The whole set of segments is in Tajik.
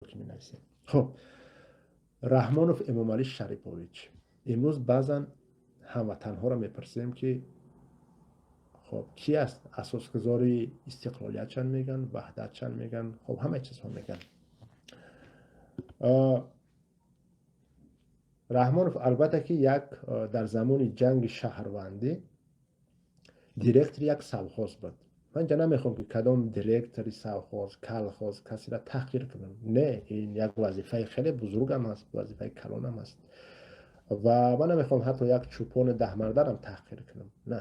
Ки менависем. Хуб, Раҳмонов Эмомалӣ Шарипович. Имрӯз баъзан ҳамватанҳоро мепурсем, ки хоб, ки аст асосгузори истиқлолият, чанд меган, ваҳдат чанд меган, хоб, ҳамаи чизҳо меган. Раҳмонов, албатта, ки як дар замони ҷанги шаҳрвандӣ директори як совхоз буд. Ман инҷа намехоҳам, ки кадом директори совхоз, колхоз касеро таҳқир кунам. Не, ин як вазифаи хеле бузургам аст, вазифаи калонам аст ва ман намехоҳам ҳатто як чӯпони даҳмардарам таҳқир кунам. На,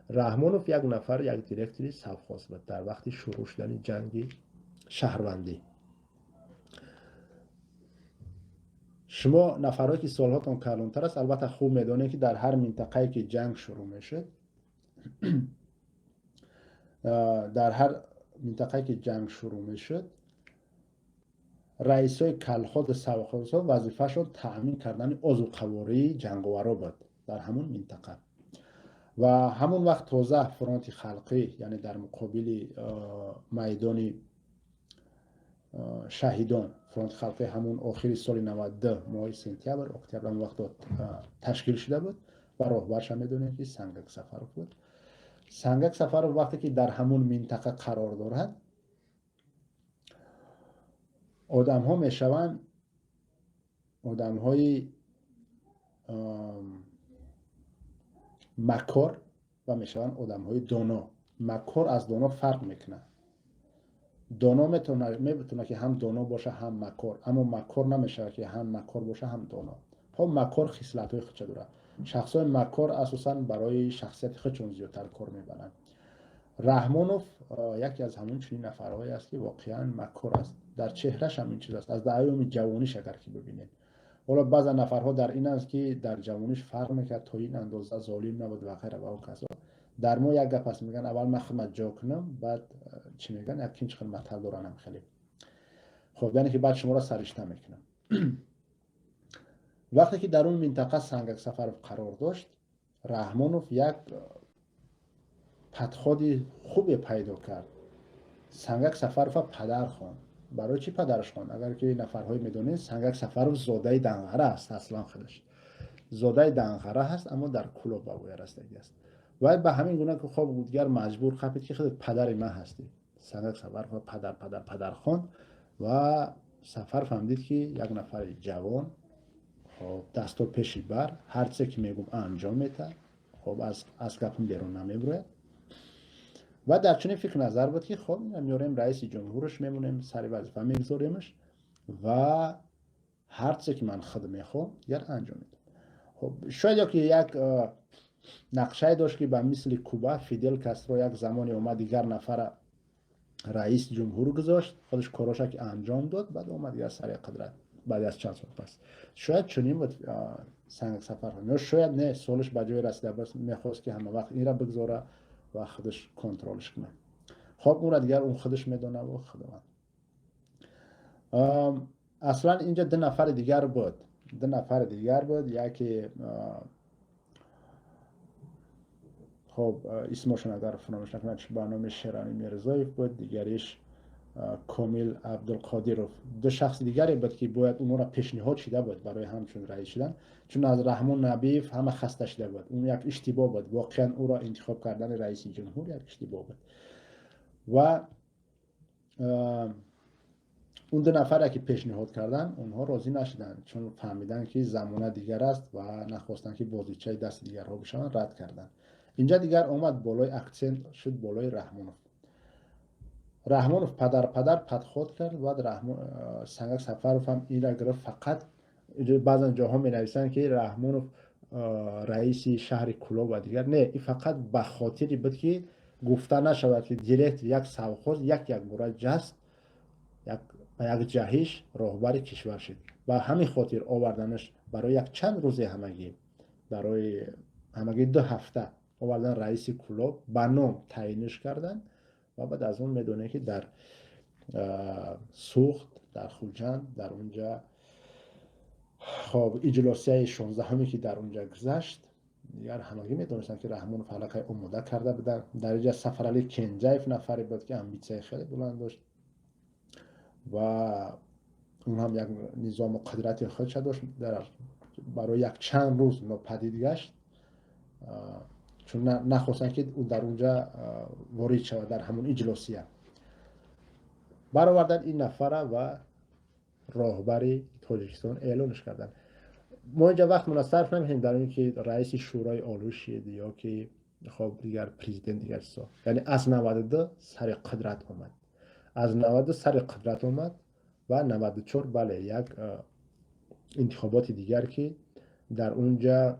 Раҳмонов як нафар, як директори совхоз буд дар вақти шурӯъ шудани ҷанги шаҳрвандӣ. Шумо нафарҳое, ки солҳотон калонтар аст, албатта, хуб медонед, ки дар ҳар минтақае, ки ҷанг шурӯъ мешуд, дар ҳар минтақае, ки ҷанг шурӯъ мешуд, раисои колхозу совхозҳо вазифаашон таъмин кардани озуқавории ҷанговаро буд дар ҳамон минтақа. Ва ҳамон вақт тоза Фронти халқӣ, яъне дар муқобили майдони шаҳидон, Фронти халқӣ ҳамон охири соли 92, моҳи сентябр, октябр, ҳамон вақто ташкил шуда буд ва роҳбарша медонем, ки Сангак Сафаров буд. Сангак Сафаров вақте ки дар ҳамон минтақа қарор дорад, одамҳо мешаванд одамҳои макор ва мешаванд одамҳои доно. Макор аз доно фарқ мекунад. Доно метавонад, ки ҳам доно боша, ҳам макор, аммо макор намешавад, ки ҳам макор боша, ҳам доно. Хоб, макор хислатҳои худша дорад. Шахсҳои макор асосан барои шахсияти худшон зиёдтар кор мебаранд. Раҳмонов яке аз ҳамон чунин нафарҳое аст, ки воқеан макор аст. Дар чеҳраш ҳам ин чиз аст, аз айёми ҷавониш агар ки бибинед. Ҳоло баъзан нафарҳо дар ин аст, ки дар ҷавониш фарқ мекард, то ин андоза золим набуд ва ғайра ва ҳоказо. Дар мо як гап аст, мегӯянд: аввал ман худмат ҷо кунам, баъд чӣ мегӯянд, як ким чӣ матал доранам хеле хоб, яъне ки баъд шуморо саришта мекунам. Вақте ки дар он минтақа Сангак Сафаров қарор дошт, Раҳмонов як подходи хубе пайдо кард. Сангак Сафарова падар хонд. Барои чӣ падараш хонд? Агар ки нафарҳое медонед, Сангак Сафаров зодаи Данғара аст. Аслан худаш зодаи Данғара ҳаст, аммо дар Кулоб ба воя расидагӣ аст. Вай ба ҳамин гуна ки хоб, дигар маҷбур қапид, ки худат падари ман ҳастӣ. Сангак Сафаров падар, падар, падар хонд ва Сафар фаҳмидид, ки як нафари ҷавон, хоб, дасто пеши бар, ҳар чизе ки мегӯм, анҷом метаҳад, хоб, аз гапам берун намебурояд. Ва дар чунин фикр назар буд, ки хоб, меорем, раиси ҷумҳураш мемонем, сари вазифа мегузоремаш ва ҳар чизе ки ман худ мехоҳам, дигар анҷом медиҳам. Хоб, шояд ё ки як нақшае дошт, ки ба мисли Куба Фидел Кастро як замоне омад, дигар нафара раис ҷумҳур гузошт, худаш короша ки анҷом дод, баъд омад дигар сари қудрат баъд аз чанд сол пас. Шояд чунин буд Сангак Сафаров, ё шояд не, солаш ба ҷое расида бас, мехост, ки ҳама вақт инра бигзора ва худаш контролш кунад. Хоб, онра дигар он худаш медонаву Худованд. Аслан инҷа ду нафари дигар буд, ду нафари дигар буд. Яке, хоб, исмошон агар фаромӯш накунам, ба номи Шерали Мирзоев буд, дигариш Комил Абдулқодиров. Ду шахси дигаре буд, ки бояд онҳоро пешниҳод шида буд барои ҳамчун раис шудан, чун аз Раҳмон Набиев ҳама хаста шида буд. Он як иштибоҳ буд воқеан, ӯро интихоб кардани раиси ҷумҳур як иштибоҳ буд. Ва он ду нафаре, ки пешниҳод карданд, онҳо розӣ нашуданд, чун фаҳмиданд, ки замона дигар аст ва нахостанд, ки бозичаи дасти дигарҳо бишаванд, рад карданд. Инҷа дигар омад болои акцент шуд болои Раҳмонов. Раҳмонов падар, падар подход кард. Баъд Сангак Сафаров ҳам инра гирифт. Фақат баъзан ҷоҳо менависанд, ки Раҳмонов раиси шаҳри Кулоб ва дигар. Не, ин фақат ба хотире буд, ки гуфта нашавад, ки директор як совхоз як якбора ҷаст ба як ҷаҳиш роҳбари кишвар шуд. Ба ҳамин хотир оварданаш барои як чанд рӯзе, ҳамагӣ барои ҳамагӣ 2 ҳафта овардан, раиси Кулоб ба ном таъиниш карданд. Ва баъд аз он медонем, ки дар Суғд, дар Хуҷанд, дар унҷа, хоб, иҷлосияи 16-ҳаме, ки дар унҷа гузашт, дигар ҳамагӣ медонистанд, ки Раҳмонов аллакай омода карда буданд. Дар инҷа Сафаралӣ Кенҷаев нафаре буд, ки амбитсияи хеле баланд дошт ва Он ҳам як низому қудрати худша дошт, барои як чанд рӯз нопадид гашт, чун нахостанд, ки ӯ дар унҷа ворид шавад. Дар ҳамон иҷлосия баровардан ин нафара ва роҳбари Тоҷикистон эълонш карданд. Мо инҷа вақтмона сарф намекунем дар он ки раиси Шӯрои Олӣ шид ё ки хоб дигар президент, дигар чизо. Яъне аз 92 сари қудрат омад, аз 92 сари қудрат омад ва 94, бале, як интихоботи дигар, ки дар унҷа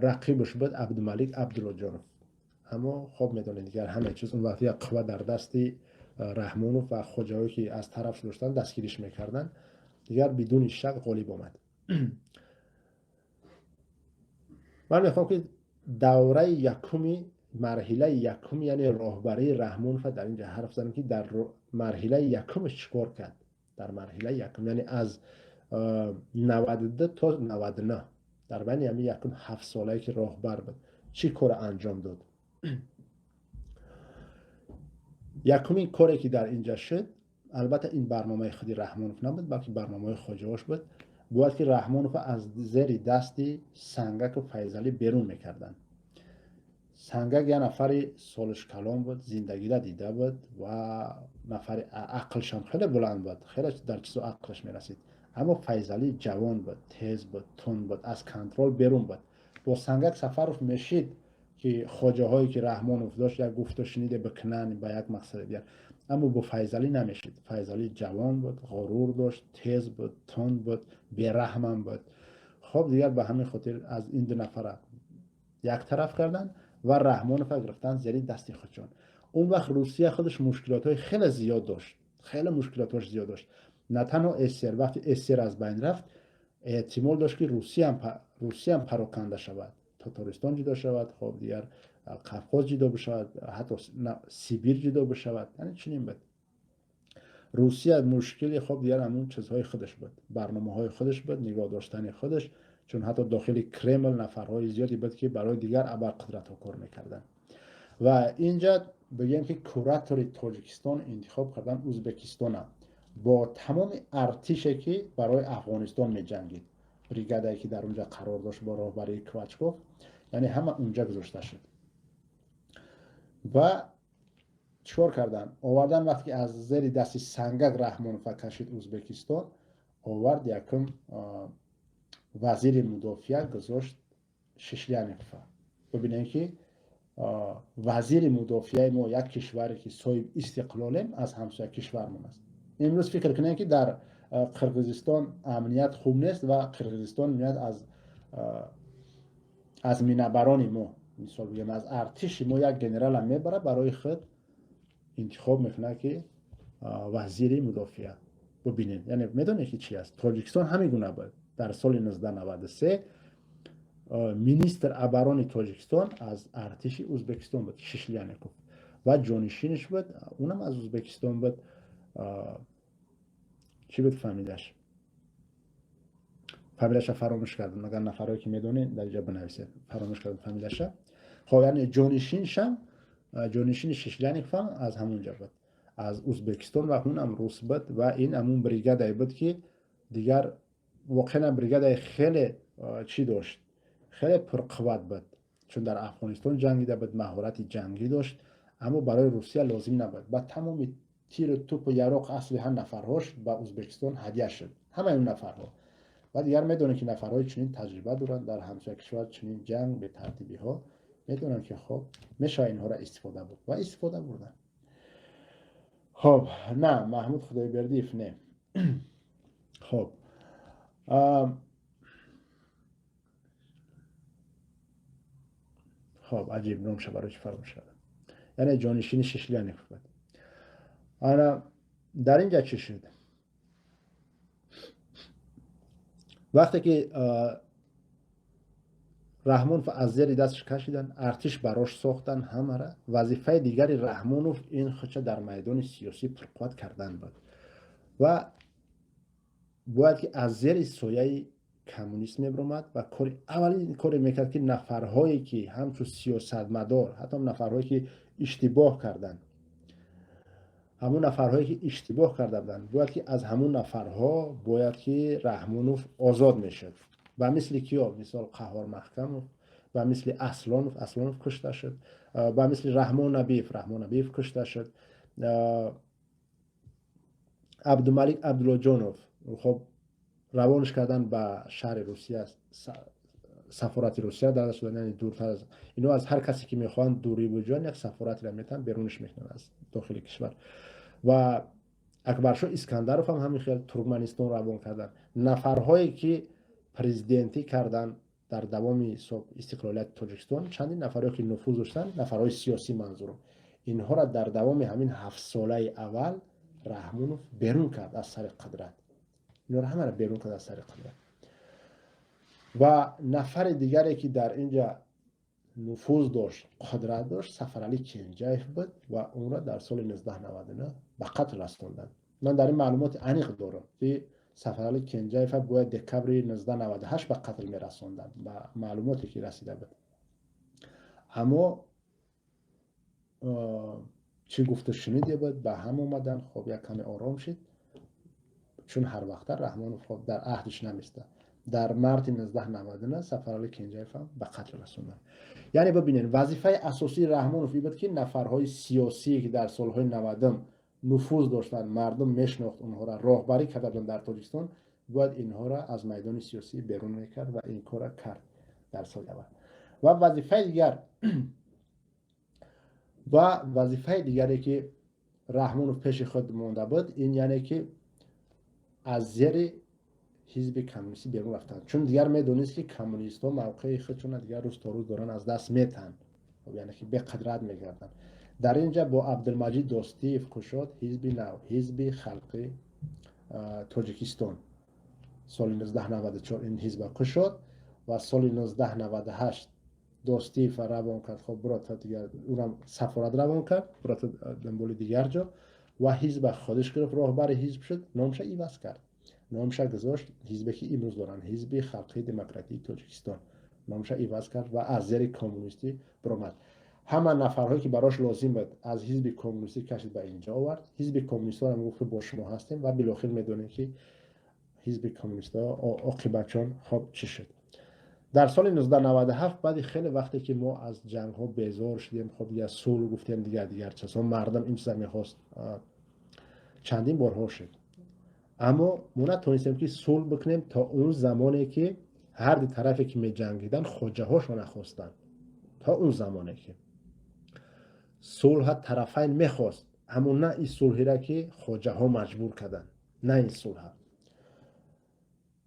рақибаш буд Абдумалик Абдуллоҷонов. Аммо хоб медонед, дигар ҳама чиз он вақт як қувва дар дасти Раҳмонов ва хоҷаҳое, ки аз тараф доштанд, дастгириш мекарданд, дигар бидуни шак ғолиб омад. Ман мехоҳам, ки давраи якуми, марҳилаи якум, яъне роҳбарии Раҳмонова дар инҷа ҳарф занем, ки дар марҳилаи якумаш чӣ кор кард. Дар марҳилаи якум, яъне аз 92 то 99, дар байни ҳамин якум 7 солае, ки роҳбар буд, чӣ корро анҷом дод? Якумин коре, ки дар инҷа шуд, албатта, ин барномаи худи Раҳмонов набуд, балки барномаи хоҷаош буд. Бояд ки Раҳмонова аз зери дасти Сангаку Файзалӣ берун мекарданд. Сангак як нафари солишкалон буд, зиндагира дида буд ва нафари ақлшам хеле баланд буд, хеле дар чизо ақлаш мерасид. Аммо Файзалӣ ҷавон буд, тез буд, тунд буд, аз контроль берун буд. Бо Сангак Сафаров мешид, ки хоҷаҳое, ки Раҳмонов дошт, як гуфту шуниде бикунанд ба як мақсади дигар, аммо бо Файзалӣ намешид. Файзалӣ ҷавон буд, ғурур дошт, тез буд, тунд буд, бераҳмам буд. Хоб, дигар ба ҳамин хотир аз ин ду нафара як тараф карданд ва Раҳмонова гирифтанд зери дасти худшон. Он вақт Русия худаш мушкилотҳои хеле зиёд дошт, хеле мушкилотҳош зиёд дошт. На танҳо СССР. Вақти СССР аз байн рафт, эҳтимол дошт, ки Русиям пароканда шавад, Тотористон ҷудо шавад, хоб, дигар Қавқоз ҷудо бишавад, ҳатто Сибир ҷудо бишавад. Яъне чунин буд Русия мушкили. Хоб, дигар ҳамун чизҳои худаш буд, барномаҳои худаш буд, нигоҳ доштани худаш, чун ҳатто дохили Кремл нафарҳои зиёде буд, ки барои дигар абарқудратҳо кор мекарданд. Ва инҷа бигӯем, ки куратори Тоҷикистон интихоб кардан Ӯзбекистона бо тамоми артише, ки барои Афғонистон меҷангид, бригадае, ки дар унҷа қарор дошт бо роҳбарии Квачков, яъне ҳама унҷа гузошта шуд. Ва чикор карданд? Овардан. Вақте ки аз зери дасти Сангак Раҳмонова кашид Ӯзбекистон, овард, якум вазири мудофиа гузошт Шишлянникова. Бибинем, ки вазири мудофиаи мо, як кишваре, ки соҳиб истиқлолем, аз ҳамсоя кишвармон аст. Имрӯз фикр кунем, ки дар Қирғизистон амният хуб нест ва Қирғизистон меяд аз минабарони мо, мисол бигем, аз артиши мо як генерала мебарад, барои худ интихоб мекунад, ки вазири мудофиа. Бубинед, яъне медонед, ки чи аст. Тоҷикистон ҳамин гуна буд. Дар соли 1993 министр обороны Тоҷикистон аз артиши Ӯзбекистон буд, Шишлянников, ва ҷонишиниш буд, унам аз Ӯзбекистон буд. Чӣ буд фамилияш? Фамилияша фаромӯш кардам. Агар нафарое, ки медонед, дар инҷа бинависед, фаромӯш кардам фамилияша. Хоб, яъне ҷонишиншам, ҷонишини Шишлянниковам аз ҳамон ҷа буд, аз Ӯзбекистон, ва ҳунам рус буд. Ва ин ҳамун бригадае буд, ки дигар воқеан бригадаи хеле чӣ дошт, хеле пурқувват буд, чун дар Афғонистон ҷангида буд, маҳорати ҷангӣ дошт, аммо барои Русия лозим набуд. Ба тамоми тиру тупу яроқ, аслиҳа, нафарҳош ба Ӯзбекистон ҳадя шуд, ҳамаи он нафарҳо. Ва дигар медонем, ки нафарҳои чунин таҷриба доранд дар ҳамсоя кишвар чунин ҷанг, бетартибиҳо, медонанд, ки хоб, мешавад инҳоро истифода бурд, ва истифода бурданд. Хоб, на, Маҳмуд Худойбердиев не. Хоб, хоб, аҷиб, номша барои чӣ фаромӯш кардам. Яъне ҷонишини Шишлянников буд. Ана дар ин ҷа чӣ шуд? Вақте ки Раҳмонов аз зери дастш кашиданд, артиш барош сохтанд ҳамара, вазифаи дигари Раҳмонов ин худша дар майдони сиёсӣ пурқувват кардан буд ва бояд ки аз зери сояи коммунист мебиромад. Ва кори аввалин коре мекард, ки нафарҳое, ки ҳамчун сиёсатмадор, ҳатто нафарҳое, ки иштибоҳ карданд, Ҳамун нафарҳое, ки иштибоҳ карда буданд, бояд ки аз ҳамун нафарҳо бояд ки Раҳмонов озод мешуд. Ба мисли киё? Мисол, Қаҳҳор Маҳкамов, ба мисли Аслонов, Аслонов кушта шуд, ба мисли Раҳмон Набиев, Раҳмон Набиев кушта шуд, Абдумалик Абдуллоҷонов, хоб, равонаш кардан ба шаҳри Русия, сафорати Русия даъват шудан, яъне дуртар аз ино. Аз ҳар касе ки мехоҳанд дурӣ буҷоянд, як сафоратеро метаҳанд, берунаш мекунанд аз дохили кишвар. Ва Акбаршоҳ Искандаров ҳам ҳамин хел Туркманистон равон карданд. Нафарҳое, ки президентӣ карданд дар давоми истиқлолияти Тоҷикистон, чандин нафарҳое, ки нуфуз доштанд, нафарҳои сиёсӣ манзурам, инҳоро дар давоми ҳамин 7 солаи аввал Раҳмонов берун кард аз сари қудрат. Инҳоро ҳамаро берун кард аз сари қудрат. Ва нафари дигаре, ки дар инҷа нуфуз дошт, қудрат дошт, Сафаралӣ Кенҷаев буд ва онро дар соли 1999 ба қатл расонданд. Ман дар ин маълумоти аниқ дорам, ки Сафаралӣ Кенҷаева бояд декабри 1998 ба қатл мерасонданд, ба маълумоте ки расида буд. Аммо чӣ гуфту шуниде буд, ба ҳам омаданд, хоб, як каме ором шид, чун ҳар вақта Раҳмонов, хоб, дар аҳдиш наместа. Дар марти 1999 Сафаралӣ Кенҷаевам ба қатл расонданд. Яъне бибинед, вазифаи асосии Раҳмонов ин буд, ки нафарҳои сиёсие, ки дар солҳои 90-ум нуфуз доштанд, мардум мешинохт онҳоро, роҳбарӣ карда буданд дар Тоҷикистон, бояд инҳоро аз майдони сиёсӣ берун мекард ва ин корро кард дар соли аввал. Ва вазифаи дигаре, ки Раҳмонов пеши худ монда буд, ин яъне ки аз зери ҳизби коммунистӣ берун рафтанд, чун дигар медонист, ки коммунистҳо мавқеи худшона дигар рӯз то рӯз доранд аз даст метаҳанд, яъне ки беқудрат мегарданд. Дар ин ҷа бо Абдулмаҷид Достиев кушод ҳизби нав, Ҳизби халқи Тоҷикистон. Соли 1994 ин ҳизба кушод ва соли 1998 Достиев равон кард, хоб, бурота дигар, урам сафорат равон кард, бурота дунболи дигар ҷо, ва ҳизба худиш гирифт, роҳбари ҳизб шуд. Номша иваз кард, номша гузошт ҳизбе, ки имрӯз доранд, Ҳизби халқии демократии Тоҷикистон. Номша иваз кард ва аз зери коммунистӣ биромад. Ҳама нафарҳое, ки барош лозим буд, аз ҳизби коммунистӣ кашид, ба инҷо овард. Ҳизби коммунистҳо гуфт, ки бо шумо ҳастем, ва билохир медонем, ки ҳизби коммунистҳо оқибатшон, хоб, чӣ шуд. Дар соли 1997, баъди хеле вақте ки мо аз ҷангҳо безор шудем, хоб, дигар сулҳ гуфтем, дигар дигар чизҳо, мардум ин чиза мехост, чандин борҳо шуд, аммо мо натонистем, ки сулҳ бикунем то он замоне, ки ҳар ду тарафе, ки меҷангиданд, хоҷаҳошона хостанд. То он замоне ки сулҳа тарафайн мехост, аммо на ин сулҳира, ки хоҷаҳо маҷбур карданд, на ин сулҳа.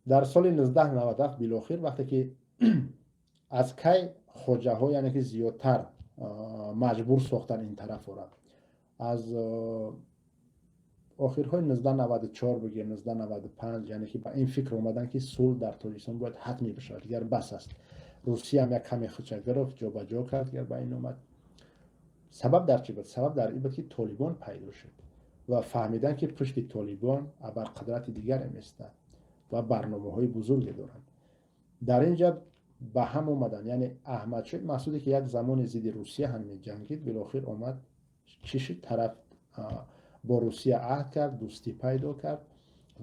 Дар соли 1997 билохир, вақте ки аз кай хоҷаҳо, яъне ки зиёдтар маҷбур сохтан ин тарафора, аз охирҳои 1994 бигем, 1995, яъне ки ба ин фикр омадан, ки сулҳ дар Тоҷикистон бояд ҳатмӣ бишавад, дигар бас аст. Русияам як каме худша гирифт, ҷобаҷо кард, дигар ба ин омад. Сабаб дар чӣ буд? Сабаб дар ин буд, ки Толибон пайдо шуд ва фаҳмидан, ки пушти Толибон абарқудрати дигаре местад ва барномаҳои бузурге доранд. Дар ин ҷа ба ҳам омаданд, яъне Аҳмадшоҳ Масуде, ки як замони зидди Русия ҳам меҷангид, билохир омад, чӣ шуд, тараф бо Русия аҳд кард, дӯстӣ пайдо кард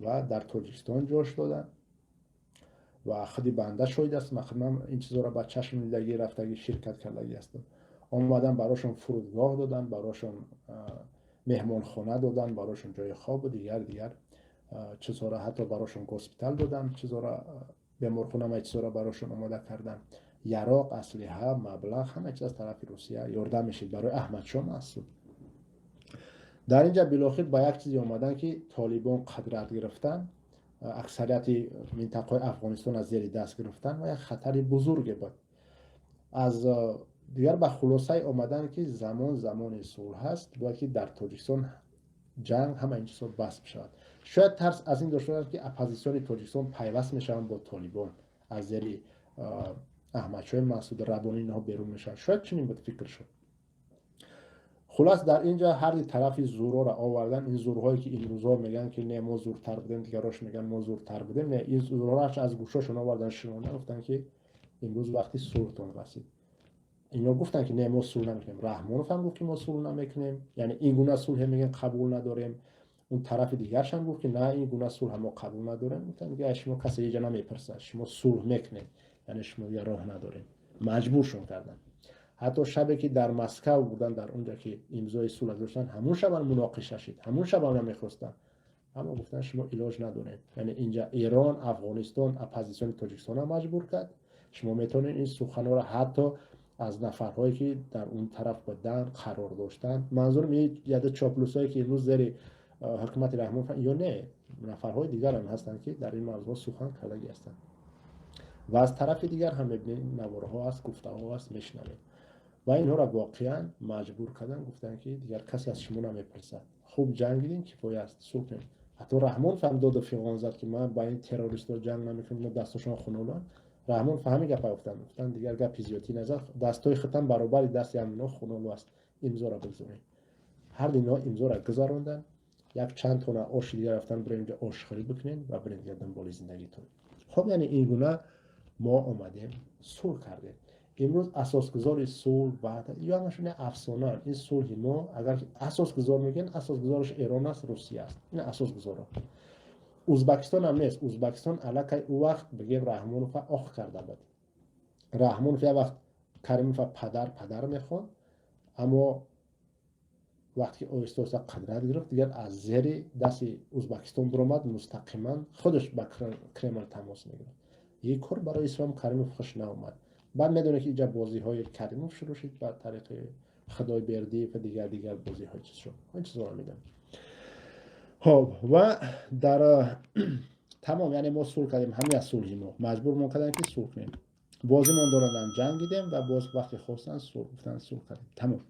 ва дар Тоҷикистон ҷош доданд. Ва худи банда шоҳид ҳастам, ман ин чизҳоро ба чашм дидагӣ, рафтагӣ, ширкат кардагӣ ҳастам. Омадан, барошон фурудгоҳ доданд, барошон меҳмонхона доданд, барошон ҷои хобу дигар дигар чизҳоро, ҳатто барошон госпитал доданд, чизҳоро, беморхона ма чизҳоро барошон омода карданд. Яроқ, аслиҳа, маблағ, ҳама чиз аз тарафи Русия ёрдам мешид барои Аҳмадшоҳ Масуд. Дар ин ҷа билохир ба як чизе омаданд, ки Толибон қудрат гирифтанд, аксарияти минтақаҳои Афғонистон аз зери даст гирифтанд ва як хатари бузурге буд. Аз дигар ба хулосае омаданд, ки замон замони сулҳ аст, бояд ки дар Тоҷикистон ҷанг, ҳама ин чизҳо бас бишавад. Шояд тарс аз ин доштанд, ки оппозитсиони Тоҷикистон пайваст мешаванд бо Толибон, аз зери Аҳмадшоҳи Масуд, Рабонӣ, инҳо берун мешаванд. Шояд чунин буд фикр шуд. Хулас, дар ин ҷо ҳар ди тарафи зӯрҳоро овардан. Ин зӯрҳое, ки имрӯзҳо мегӯянд, ки не, мо зӯртар будем, дигарош мегӯянд, мо зӯртар будем, не, ин зӯрҳоро аз гӯшошон овардан, шинондан, гуфтанд, ки имрӯз вақти сулҳтон расид. Ино гуфтанд, ки не, мо сулҳ намекунем. Раҳмонов ҳам гуфт, ки мо сулҳ намекунем, яъне ин гуна сулҳе мегӯем, қабул надорем. Он тарафи дигаршам гуфт, ки на, ин гуна сулҳ мо қабул надорем. Гуфтанд, шумо касе иҷа намепурсад, шумо сулҳ мекунед, яъне шумо я роҳ надорем. Маҷбуршон карданд. Ҳатто шабе, ки дар Москав буданд, дар онҷа ки имзои сулҳ гузоштанд, ҳамун шабам муноқиша шид, ҳамун шабам намехостанд, аммо гуфтанд, шумо илоҷ надоред. Яъне инҷа Эрон, Афғонистон, оппозитсиони Тоҷикистонам маҷбур кард. Шумо метавонед ин суханҳоро ҳатто аз нафарҳое, ки дар он тараф буданд, қарор доштанд. Манзурам яда чоплусое, ки имрӯз зери ҳукумати Раҳмон ё не, нафарҳои дигарам ҳастанд, ки дар ин мавзӯъ сухан кардагӣ ҳастанд. Ва аз тарафи дигар ҳам мебинед, наворҳо аст, гуфтаҳо аст, мешунавед. Ва инҳоро воқеан маҷбур карданд, гуфтанд, ки дигар касе аз шумо намепурсад, хуб ҷангидем, кифоя аст, сулҳ кунем. Ҳатто Раҳмон ҳам доду фиғон зад, ки ман ба ин террористҳо ҷанг намекунам, дастошон хуноланд. Раҳмон ҳамин гапа гуфтанд. Гуфтанд, дигар гапи зиёдтӣ назад, дастҳои худтан баробари дасти ҳамино хунолу аст, имзоро бигзоред. Ҳар дино имзоро гузаронданд, як чанд тона оши дигар рафтан, бирем инҷа ошхӯрӣ бикунем ва бирем дигар дунболи зиндагитон. Хоб, яъне ин гуна мо омадем, сулҳ кардем. Имрӯз асосгузори сулҳ ё ҳамашон афсонаанд. Ин сулҳи мо, агар асосгузор мегӯянд, асосгузораш Эрон аст, Русия аст. Ин асосгузоро Узбакистон ҳам нест. Узбакистон аллакай ӯ вақт, бигем, Раҳмонова оқ карда буд. Раҳмонов як вақт Каримова падар, падар мехонд, аммо вақте ки оҳиста оҳиста қудрат гирифт, дигар аз зери дасти Узбакистон биромад, мустақиман худаш ба Кремл тамос мегирифт. Ин кор барои Ислом Каримов хуш наомад. Баъд медонед, ки инҷа бозиҳои Каримов шурӯъ шуд, ба тариқи Худойбердиев ва дигар дигар бозиҳои чиз шуд. Ин чизҳоро медонем. Хоб, ва дар тамом, яъне мо сулҳ кардем. Ҳамин аз сулҳи мо маҷбурмон карданд, ки сулҳ кунем. Бозимон доранданд, ҷангидем ва боз вақте хостанд, сулҳ гуфтанд, сулҳ кардем, тамом.